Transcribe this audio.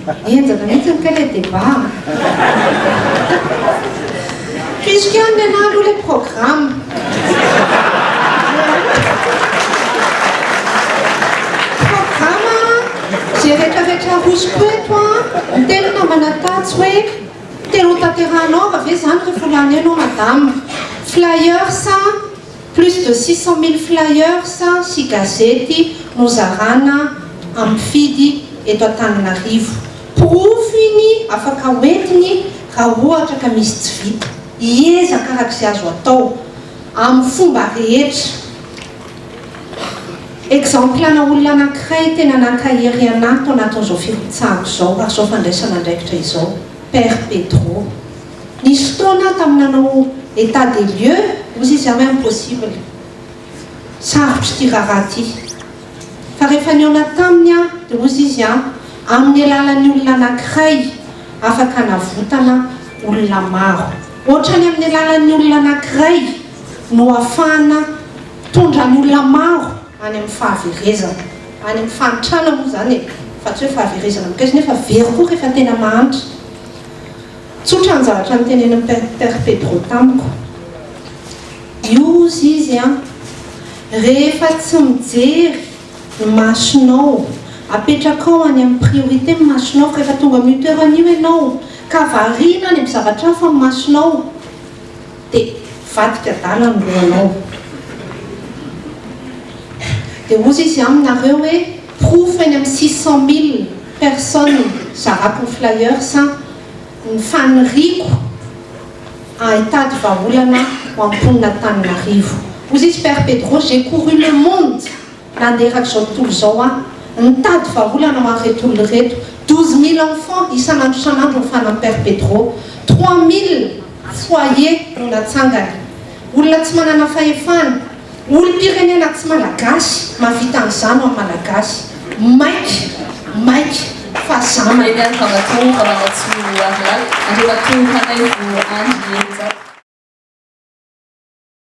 Henjana mihitsy kay le débat a! Tohizo kely ny anah aloha le programme. Programme ze retraretra arosoko eto an, miteny namana tatsy hoe tena ho tanterahanao va ve zany refa lany eo enao madame? Flyers a! Plus de 600 000 flyers sy gazety nozarana amin'ny mpifidy eto Antananarivo. Porofo iny afaka hoentiny raha ohatra ka misy tsy vita. Hiezaka araka izay azo atao, amin'ny fomba rehetra. Exemple-na olona anankiray tena nankahery anà tao anatin'izao firotsahako izao ary izao fandraisana andraikitra izao, Père Pedro. Nisy fotoana aho tamin'ny nanao état des lieux, hozy izy hoe impossible, sarotra ity raharaha ity. Fa rehefa nihaona taminy aho dia hozy izy an, amin'ny alalan'ny olona anankiray afaka hanavotana olona maro. Ohatrany amin'ny alalan'ny olona anankiray no ahafahana mitondra ny olona maro any amin'ny fahaverezana. Any amin'ny fahantrana moa izany e, fa tsy hoe fahaverezana mikaiza nefa very koa rehefa tena mahantra. Tsotra ny zavatra notenenin'i Père Pedro tamiko. Io hozy izy an, rehefa tsy mijery ny masonao, apetrakao any amin'ny priorité ny masonao fa rehefa tonga amin'io toerana io ianao ka variana any amin'ny zavatra hafa ny masonao dia mivadika adala ny lohanao. Dia hozy izy aminareo hoe porofo eny amin'ny 600 000 personnes zarako ny flyers an, ny faniriako ahitady vahaolana ho an'ny mponin'Antananarivo. Hozy izy Père Pedro, j'ai couru le monde, nandeha erak'izao tontolo izao aho, nitady vahaolana ho an'ireto olona ireto, 12 000 enfants isan'andro isan'andro ny fanan'i Père Pedro, 3000 foyers no natsangany, olona tsy manana fahefana, Olom-pirenena tsy malagasy mahavita an'izany ho an'ny malagasy. Maika! Maika! Fa za Eny ary Ramatoa Ramanantsoa Harilala, Andriamatoa Ranaivo Andry Herinjato.